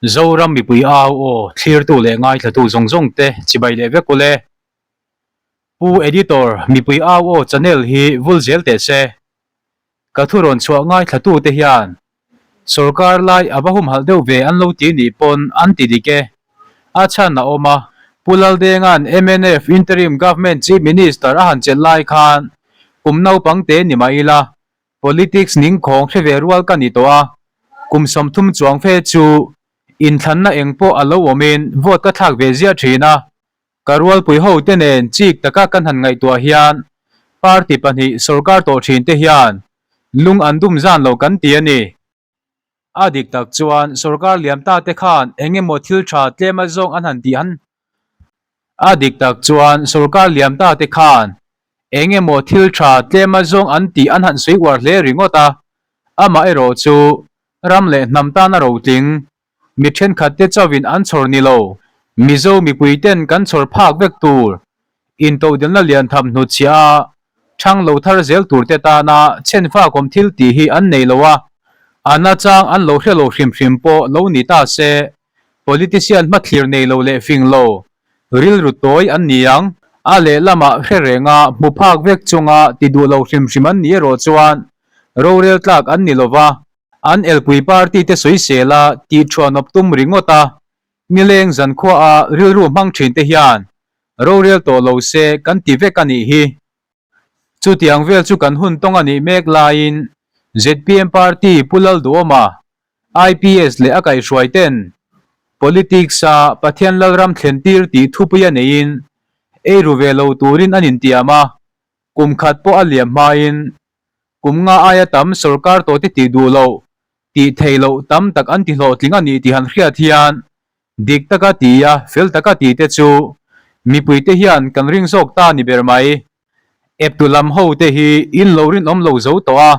Zoram mipui au aw thlirtu leh ngaithlatu zawng zawng te chibai leh vek ule. Pu Editor, mipui au aw channel hi vul zel teh se. Ka thu rawn chhuah ngaithlatu te hian sorkar lai a va humhalh deuh ve an lo ti nih pawn an ti dik e. A chhan a awm a, Pu Laldenga'n mnf Interim Government Chief Minister a han chelh lai khan kum naupang te ni mah ila Politics ning khawng hre ve rual ka ni tawh a, kum 30 chuang fe chu inthlanna eng pawh a lo awmin vote ka thlak ve ziah thin a. Ka rualpui ho te nen chik taka kan han ngaihtuah hian party pahnih sorkar tawh thin te hian lung an dum zan lo kan ti a ni. A dik tak chuan sorkar liam ta te khan eng emaw thil tha tlem a zawng an han tih an A dik tak chuan sorkar liam ta te khan eng emaw thil tha tlem a zawng an tih an han sawi uar hle ringawt a, amaherawh chu ram leh hnam tana rotling Mi thenkhat te chauhin an chhawr ni lo. Mizo mipui ten kan chhawr phak vek tur. Intodelna lian tham hnutchhiah a, thang lo thar zel tur te tana chhenfakawm thil tih hi an nei lo a, a nachang an lo hre lo hrim hrim pawh lo ni ta se, politician hmathlir nei lo leh fing lo, rilru tawi an ni ang. A lehlamah hre renga hmu phak vek chunga ti duh lo hrim hrim an nih erawh chuan rorel tlak an ni lo va. An elpui party te sawisel a tih thuanawp tum ringawt a, nileng zankhua a rilru hmang thin te hian rorel tawh lo se kan ti vek a nih hi. Chutiang vel chu kan hun tawng a nih mek laiin zpm party Pu Lalduhawma, IPS leh a kaihhruai ten politics a Pathian Lalram thlen tir tih thupui a neiin eiru ve lo turin an intiam a, kum khat pawh a liam hmain Kum nga aia tam sorkar tawhte tih duh loh, tih theih loh tam tak an ti hlawhtling a nih tih han hriat hian dik taka ti a, fel taka ti te chu mipuite hian kan ring zawk ta ni ber mai. Eptu lam ho te hi in lo rinawm lo zo tawh a,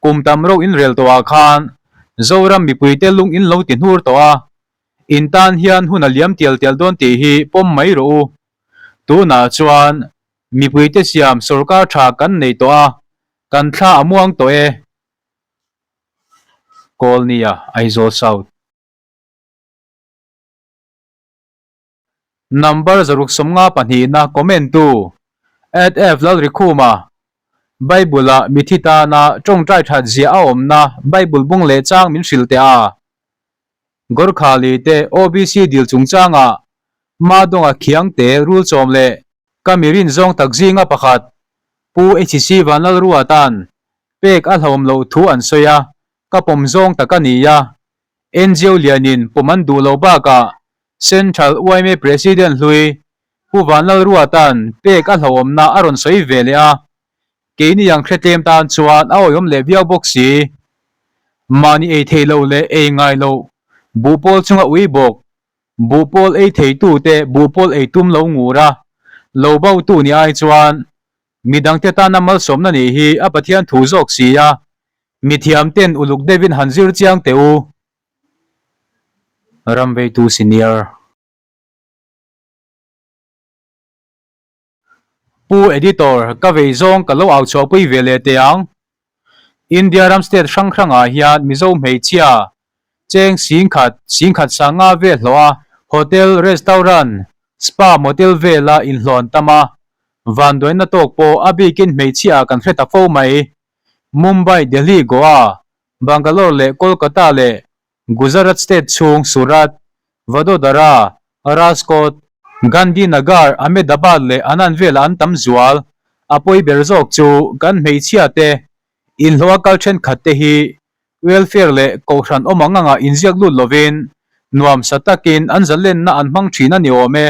kum tam ro in rel tawh ah khan Zoram mipuite lung in lo ti hnur tawh a, in tan hian hun a liam tial tial dawn tih hi pawm mai rawh u. Tunah chuan Mipuite siam sorkar tha kan nei tawh a, kan thla a muang tawh e. Kawlnia, Aizawl South. Number 652 na comment tu, At F Lalrikhuma, Bible-ah mithi tana tawngtai that zia a awmna Bible bung leh chang min hrilh teh a. Gorkhali te OBC dil chungchangah Madonga Khiangte rul chawm leh ka mi rin zawng tak zinga pakhat Pu HC Vanlalrua tan pek a hlauhawm loh thu an sawi a, ka pawm zawng tak a ni a. NGO lianin pawm an duh loh bakah Central yma President hlui Pu Vanlalrua tan pek a hlauhawmna a rawn sawi ve leh a, keini ang hre tlem tan chuan a awihawm leh viau bawk si. Mahni ei theih loh leh ei ngai loh buhpawl chunga ui bawk Buhpawl ei theitute buhpawl ei tum lo ngur a, lo bautu ni ai chuan midangte tana malsawmna nih hi a Pathian thu zawk si a, mithiamten uluk deuhin han zir chiang teh u. Ramveitu Senior. Pu Editor, ka vei zawng ka lo au chhuahpui ve leh teh ang. India ram state hrang hrangah hian Mizo hmeichhia cheng singkhat, singkhat sanga vel hlawh a, hotel, restaurant, spa, motel vela inhlawh an tam a, vanduaina tawk pawh a bikin hmeichhia kan hre ta fo mai. Mumbai, Delhi, Goa, Bangalore leh Kolkata leh Gujarat state chhung Surat, Vadodara, Rajkot, Gandhinagar, Ahmedabad leh Anand velah an tam zual. A pawi ber zawk chu kan hmeichhia te inhlawh a kal thenkhat te hi welfare leh kohhran awm ang anga inziak lut lovin nuamsa takin an zalenna an hmang thin a ni awm e.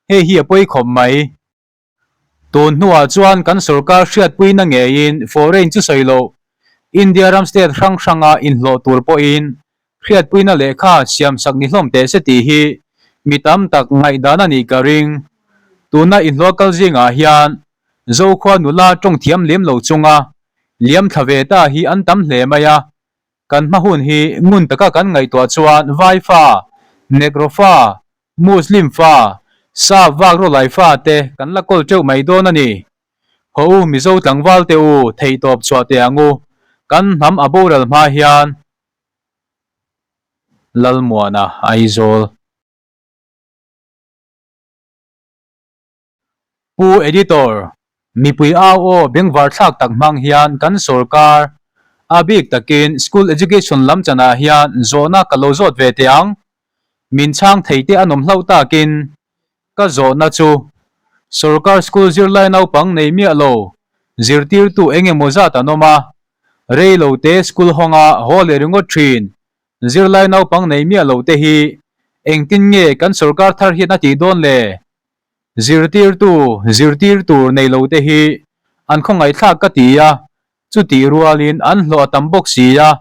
Hei hi a pawi khawp mai. Tun hnuah chuan kan sorkar hriatpuina ngeiin foreign chu sawi loh, India ram state hrang hranga inhlawh tur pawhin hriatpuina lehkha siamsak ni hlawm teh se tih hi mi tam tak ngaihdan a nih ka ring. Tuna inhlawh kal zingah hian Zokhua nula tawng thiam lem lo chunga liam thla ve ta hi an tam hle mai a, kan hma hun hi ngun taka kan ngaihtuah chuan Vai fa, Negro fa, Muslim fa, Sap vak rawlai fa te kan la kawl teuh mai dawn a ni. Haw u Mizo tlangval te u theihtawp chhuah teh ang u, kan hnam a boral hma hian. Lalmuana, Aizawl. Pu Editor, mipui au aw bengvar thlak tak hmang hian kan sorkar, a bik takin School Education lam chanah hian zawhna ka lo zawt ve teh ang. Min chhang thei te an awm hlauh takin ka zawhna chu sorkar school zirlai naupang nei miah lo zirtirtu eng emaw zat an awm a, rei lo te school hawnga haw leh ringawt thin zirlai naupang nei miah lo te hi engtin nge kan sorkar thar hian a tih dawn le? Zirtirtu zirtir tur nei lo te hi an khawngaihthlak ka ti a, chutih rualin an hlawh a tam bawk si a,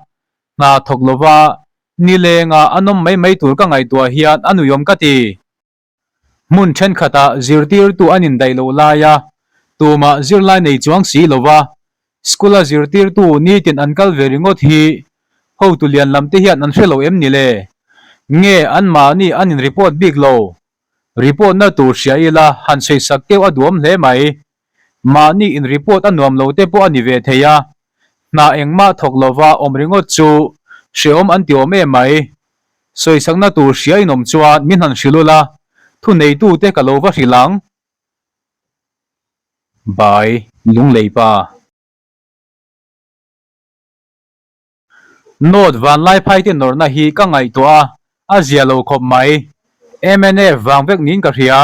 hna thawk lova nilenga an awm mai mai tur ka ngaihtuah hian a nuiawm ka ti. Hmun thenkhatah zirtirtu an indaih loh laia tumah zirlai nei chuang si lova school-a zirtirtu nitin an kal ve ringawt hi hotu lian lam te hian an hre lo em ni le? Nge anmahni an in report bik lo? Report na tur hria ila han sawisak keuh a duam hle mai. Mahni in report a nuam lo te pawh a ni ve thei a, hna engmah thawk lova awm ringawt chu hrehawm an ti awm em mai. Sawisakna tur hria in awm chuan min han hrilh ula, thuneitute ka lo va hrilh ang. Bai Lunglei pa. Note Vanlaiphai te nawrhna hi ka ngaihtuah a, a zia lo khawp mai. Mnf vang vek niin ka hria.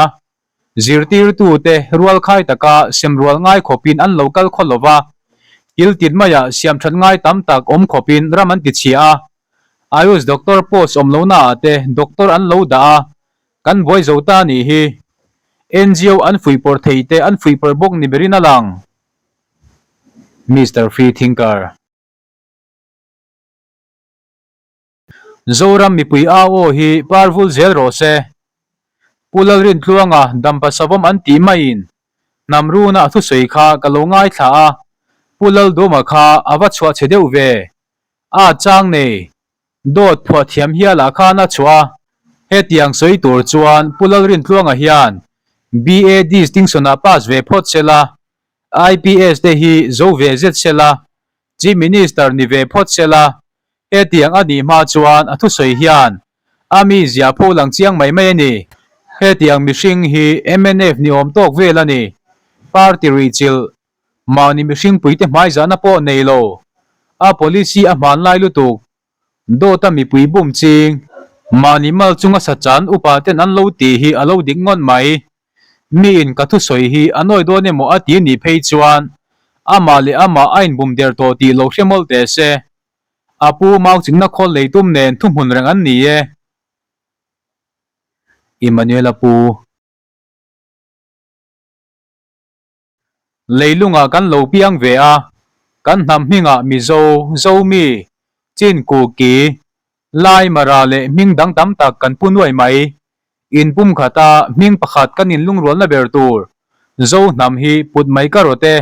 Zirtirtu te rualkhai taka semrual ngai khawpin an lo kal khaw lova, kil tit maiah siamthat ngai tam tak awm khawpin ram an ti chhia a. Ayush doctor post awm lohna ah te doctor an lo dah a, kan buai zo ta nih hi. NGO an fuihpawrh thei te an fuihpawrh bawk ni berin a lang. Mister Free Thinker. Zoram mipui au aw hi par vul zel rawh se. Pu Lalrintluanga Dampa Savawm an tih maiin hnam runa a thusawi kha ka lo ngaithla a, Pu Laldawma kha a va chhuah chhe deuh ve. A chang nei dawt phuah thiam hialah khan a chhuah a, hetiang sawi tur chuan Pu Lalrintluanga hian BA distinction-ah pass ve phawt sela, IPS te hi zo ve zet sela, Chief Minister ni ve phawt se la, hetiang a nih hma chuan a thusawi hian a mi zia pho lang chiang mai mai a ni. Hetiang mihring hi mnf ni awm tawk vel a ni. Party ruihchilh, mahni mihring puite hmaizahna pawh nei lo, a policy a hmanlai lutuk, dawta mipui bum ching, mahni mal chunga sachan upa ten an lo tih hi a lo dik ngawt mai. Miin ka thusawi hi a nawi dawn emaw a ti nih phei chuan amah leh amah a inbum der tawh tih lo hre mawlh teh se. A pu mau chingna khawl lei tum nen thuhmun reng an ni e. Emmanuel-a pu. Leilungah kan lo piang ve a, kan hnam hmingah Mizo, Zomi, Chin Kuki, Lai Mara leh hming dang tam tak kan pu nuai mai. In pumkhata hming pakhat kan inlungrualna ber tur Zo hnam hi put mai ka rawt e.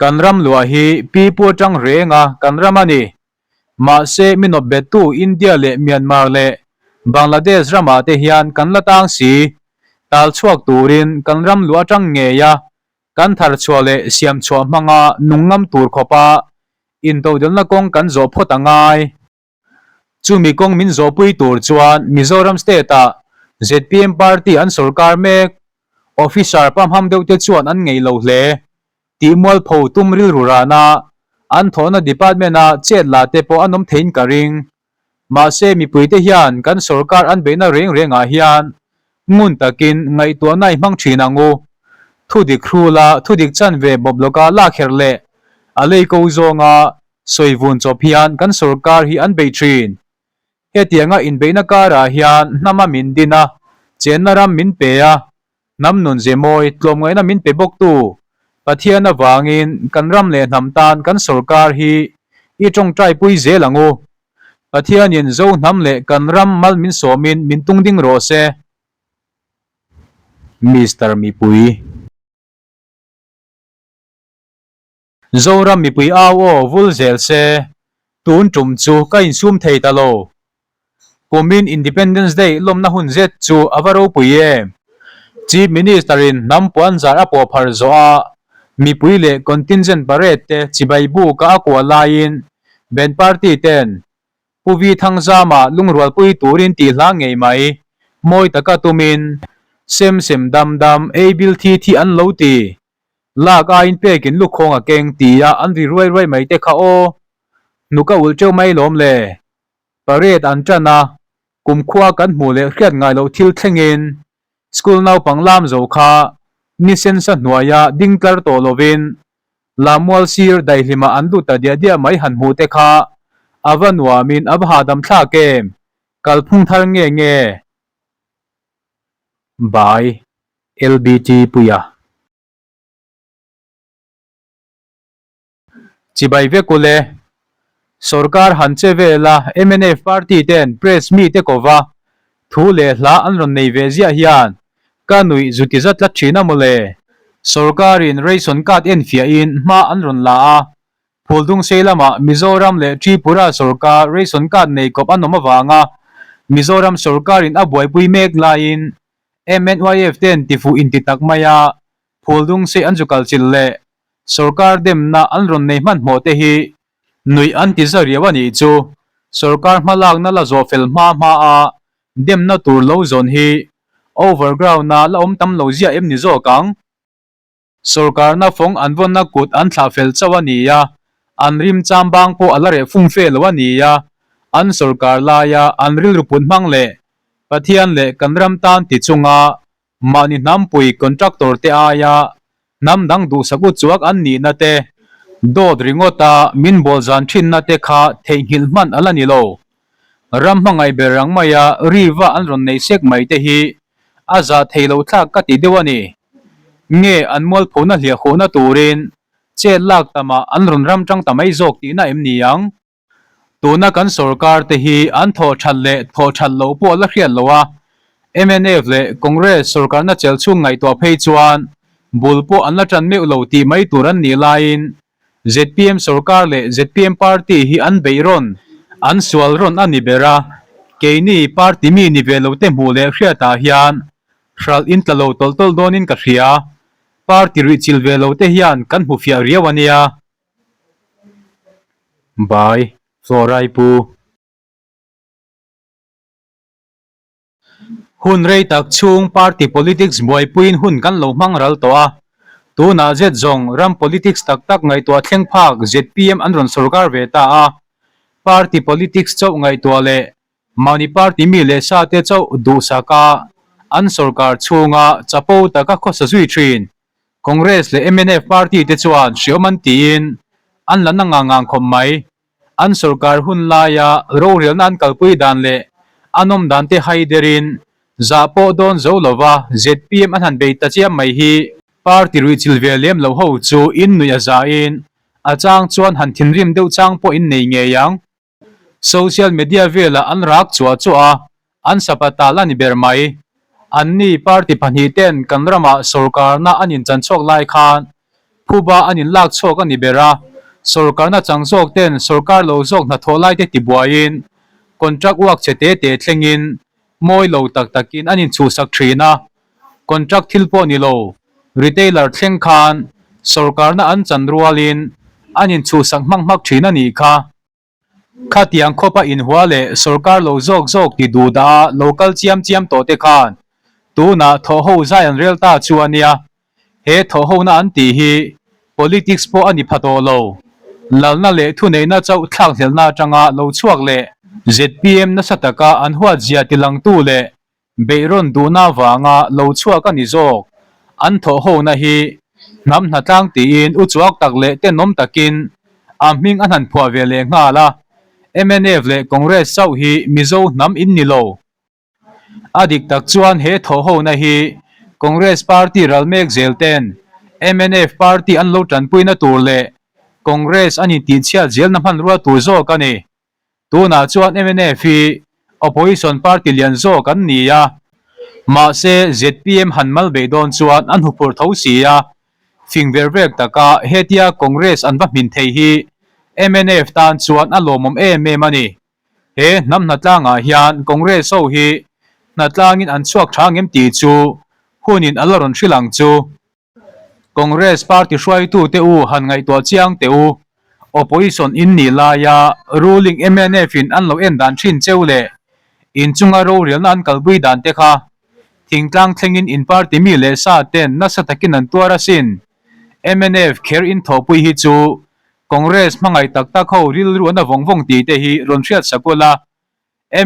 Kan ram luah hi pi pu atang renga kan ram a ni. Mahse min awp bettu India leh Myanmar leh Bangladesh ramah te hian kan la tang si. Tal chhuak turin kan ram luah atang ngei a kan thar chhuah leh siam chhuah hmanga nung ngam tur khawpa intodelna kawng kan zawh phawt a ngai. Chumi kawng min zawhpui tur chuan Mizoram State-ah zpm party an sawrkar mek. Officer pamham deuhte chuan an ngei lo hle. Tihmualpho tum rilru rana an thawhna department-a chet la te pawh an awm theiin ka ring. Mahse mipuite hian kan sawrkar an beihna reng rengah hian ngun takin ngaihtuahna i hmang thin ang u. Thudik hrula thudik chanve bawp lawka lak herh leh a lei ko zawnga Sawi vun chawp hian kan sorkar hi an bei thin. Hetianga inbeihna karah hian hnama min din a, chenna ram min pe a, hnam nun ze mawi tlawmngaihna min pe bawktu Pathian avangin kan ram leh hnam tan kan sorkar hi i tawngtai pui zel ang u. Pathianin Zo hnam leh kan ram mal min sawmin min tung ding rawh se. Mister Mipui. Zoram mipui au aw vul zel se, tun tum chu ka insum thei ta lo. Kumin Independence Day lawmna hun zet chu a va ropui em? Chief Minister in hnam puanzar a pawh phar zawh a, mipui leh contingent parade te chibai buka a kuah laiin Band Party ten. Pu Vi Thangzama lungrualpui turin tih hla ngei mai, mawi taka tumin, sem sem dam dam, ei bil thi thi an lo ti. Lak aiin pekin lukhawng a keng tia an ri ruai ruai mai te kha aw. Hnuk a ulh teuh mai lawm le. Parade an tan a, kumkhua kan hmuh leh hriat ngai loh thil thlengin school naupang lam zo kha ni sensa hnuaia ding tlar tawh lovin Lamual sir daihlimah an lut ta diah diah mai han hmuh te kha a va nuamin a va hahdam thlak em? Kalphung thar nge nge? By LBT Puia. Chibai vek ule. Sorkar han che vela mnf party ten press mite kova thu leh hla an rawn nei ve ziah hian ka nuih zu ti zat tlat thin a mawle. Sorkarin ration card enfiahin hma an rawn la a, Phuldungsei lamah Mizoram leh Tripura sorkar ration card nei kawp an awm avanga Mizoram sorkarin a buaipui mek laiin MNYF ten tifuh inti tak maia Phuldungsei an zu kalchilh leh Sorkar demna an rawn nei hmanhmawh te hi nuih an ti za riau a nih chu. Sorkar hmalakna la zawh fel hma hma a demna tur lo zawn hi overground a la awm tam lo ziah em ni zawk ang? Sorkarna fawng an vawnna kut an thlah fel chauh a ni a, an rim cham bang pawh a la reh fum fe lo a ni a, an sorkar laia an rilru put hmang leh Pathian leh kan ram tan ti chunga Mahni hnampui contractor te aia hnam dang duhsak u chuak an nihna te, dawt ringawta min bawl zan thinna te kha theihnghilh hman a la ni lo. Ram hmangaih ber rang maia riva an rawn nei sek mai te hi a zah thei lo thlak ka ti deuh a ni. Nge an mualphona hliahkhuhna turin chet lak tamah an rawn ram tang ta mai zawk tihna em ni ang? Tuna kan sorkar te hi an thawh that leh thawh that loh pawh la hriat lo a, mnf leh Congress sorkarna chelh chhung ngaihtuah phei chuan bul pawh an la tan meuh lo tih mai tur an nih laiin zpm sorkar leh zpm party hi an beih rawn, an sual rawn a ni ber a, keini party mi ni ve lo te hmuh leh hriatah hian hralh in tla lo tawlh tawlh dawnin ka hria, party ruihchilh ve lo te hian kan hmu fiah riau a nia. By Floraipu. Hun rei tak chhung party politics buaipuiin hun kan lo hmang ral tawh a, tunah zet zawng ram politics tak tak ngaihtuah thleng phak zpm an rawn sorkar ve ta a, party politics chauh ngaihtuah leh mahni party mi leh sa te chauh duhsak a an sorkar chhunga chapo taka khawsa zui thin. Congress leh mnf party te chuan hreawm an tiin an la na ngang ngang khawp mai. An sorkar hun laia rorelna an kalpui dan leh an awm dan te hai derin zah pawh dawn zo lova zpm an han bei ta chiam mai hi party ruihchilh ve lem lo ho chu in nuih a zahin a chang chuan han thinrim deuh chang pawh in nei ngei ang. Social media velah an rak chuah chuah a, an sapatal a ni ber mai. Anni party pahnihten kan ramah sorkarna an inchan chhuak lai khan phuba an inlak chhuak a ni ber a, sorkarna chang zawk ten sorkar lo zawk hnathawh laite tibuaiin contract work che te te thlengin mawi lo tak takin an inchhuhsak thin a, contract thil pawh ni lo retailer thleng khan sorkarna an chan rualin an inchhuhsak hmak hmak thin a nih kha. Khatiang khawpa inhua leh sorkar lo zawk zawk ti duh dah a lo kal chiam chiam tawh te khan tunah thawhho zai an rel ta chu a nia. He thawhhona an tih hi politics pawh a ni pha tawh lo. Lalna leh thuneihna chauh thlakhlelhna atanga lo chhuak leh zpm nasa taka an huatzia tilangtu leh Beihrawn duhna avanga lo chhuak a ni zawk. An thawhhona hi hnam hnatlang tiin uchuak tak leh tenawm takin a hming an han phuah ve leh nghal a. Mnf leh Congress chauh hi Mizo hnam in ni lo. A dik tak chuan he thawhhona hi Congress party ral mek zel ten mnf party an lo tanpuina tur leh Congress an intihchhiat zelna hmanrua tur zawk a ni. Tunah chuan mnf hi opposition party lian zawk an ni a, mahse zpm han mal beih dawn chuan an huphurh tho si a, fing ver vek taka hetia Congress an va hmin thei hi mnf tan chuan a lawmawm em em a ni. He hnam hnatlangah hian Congress ho hi hnatlangin an chhuak tha ngem tih chu hunin a la rawn hrilh ang chu. Congress party hruaitute u han ngaihtuah chiang teh u. Opposition in nih laia ruling mnf in an lo en dan thin cheu leh inchunga rorelna an kalpui dan te kha thingtlang thlengin in party mi leh sa ten nasa takin an tuar asin. Mnf kher in thawhpui hi chu Congress hmangaih tak tak ho rilru an a vawng vawng tih te hi rawn hriat sak ula.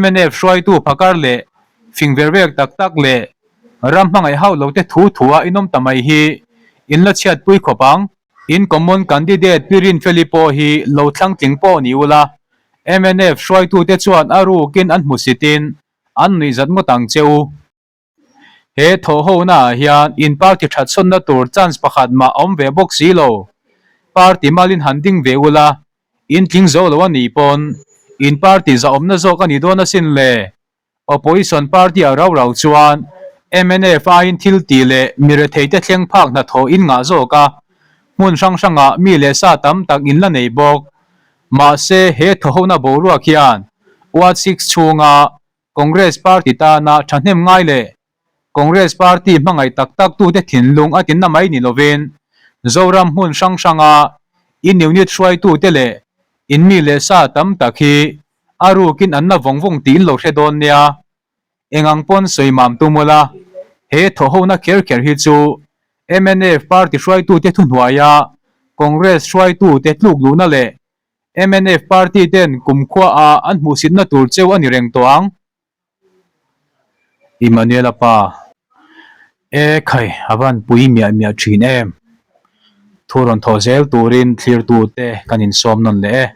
Mnf hruaitu phakar leh fing ver vek tak tak leh ram hmangaih hauh lo te thu thu a inawm ta mai hi in la chhiatpui khawp ang. In common candidate Pi Rinfeli pawh hi lo thlang tling pawh ni ula, mnf hruaitute chuan a rukin an hmusitin an nuihzat ngawt ang che u. He thawhhona ah hian in party that sawnna tur chance pakhat mah a awm ve bawk si lo. Party malin han ding ve ula, in tling zo lo a nih pawn in party zahawmna zawk a ni dawn asin le. Opposition party ah rau rau chuan mnf aiin thil tih leh mi retheite thleng phak hnathawh in ngah zawk a, hmun hrang hrangah mi leh sa tam tak in la nei bawk. Mahse he thawhhona boruak hian Ward six chhunga Congress party tana thahnem ngai leh Congress party hmangaih tak tak tute thinlung a tinna mai ni lovin Zoram hmun hrang hranga in unit hruaitute leh in mi leh sa tam tak hi a rukin an na vawng vawng tiin lo hre dawn nia. Engang pawn sawi mam tum ula, he thawhhona kher kher hi chu mnf party hruaitute thuhnuaia Congress hruaitute tluk luhna leh Mnf party ten kumkhua ah an hmuhsitna tur cheu a ni reng tawh ang. Emmanuel-a pa, E khai, a van pui miah miah thin em? Thu rawn thawh zel turin thlirtute kan insawm nawn leh e.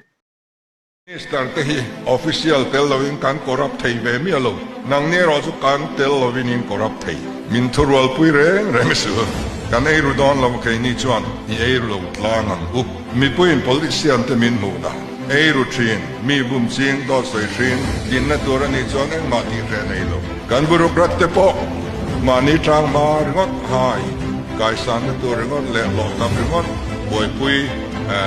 Minister te hi official tel lovin kan corrupt thei ve miah lo, nangni erawh chu kan tel lovin in corrupt thei. Min thurualpui reng reng suh, kan eiru dawn lo keini chuan i eiru lo tlang ang u. Mipuiin politician te min hmuh dan, ei ru thin, mi bum ching, dawt sawi hrin, dinna tur a nih chuan engmah tih hreh nei lo. Kan bureaucrat te pawh mahni tang hma ringawt hai, kaisanna tur ringawt leh hlawh tam ringawt buaipui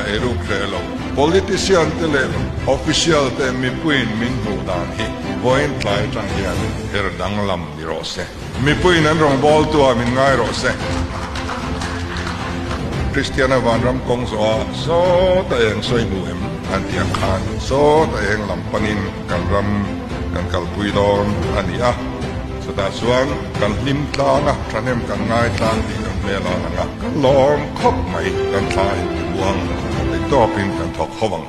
ei ruk hreh lo. Politician te leh official te mipuiin min hmuh dan hi vawiin tlai atang hian her danglam ni rawh se. Mipuiin an rawngbawltu ah min ngai rawh se. Kristiana vanram kawng zawh ah sawta eng sawi hmu em an tih ang khan sawta eng lam panin kan ram kan kalpui dawn a ni a. Chutah chuan kan hlim tlang a, thahnem kan ngai tlang tih kan hmel a lang a, kan lawm khawp mai, kan thla inti buang, kan thei tawpin kan thawk ho ang.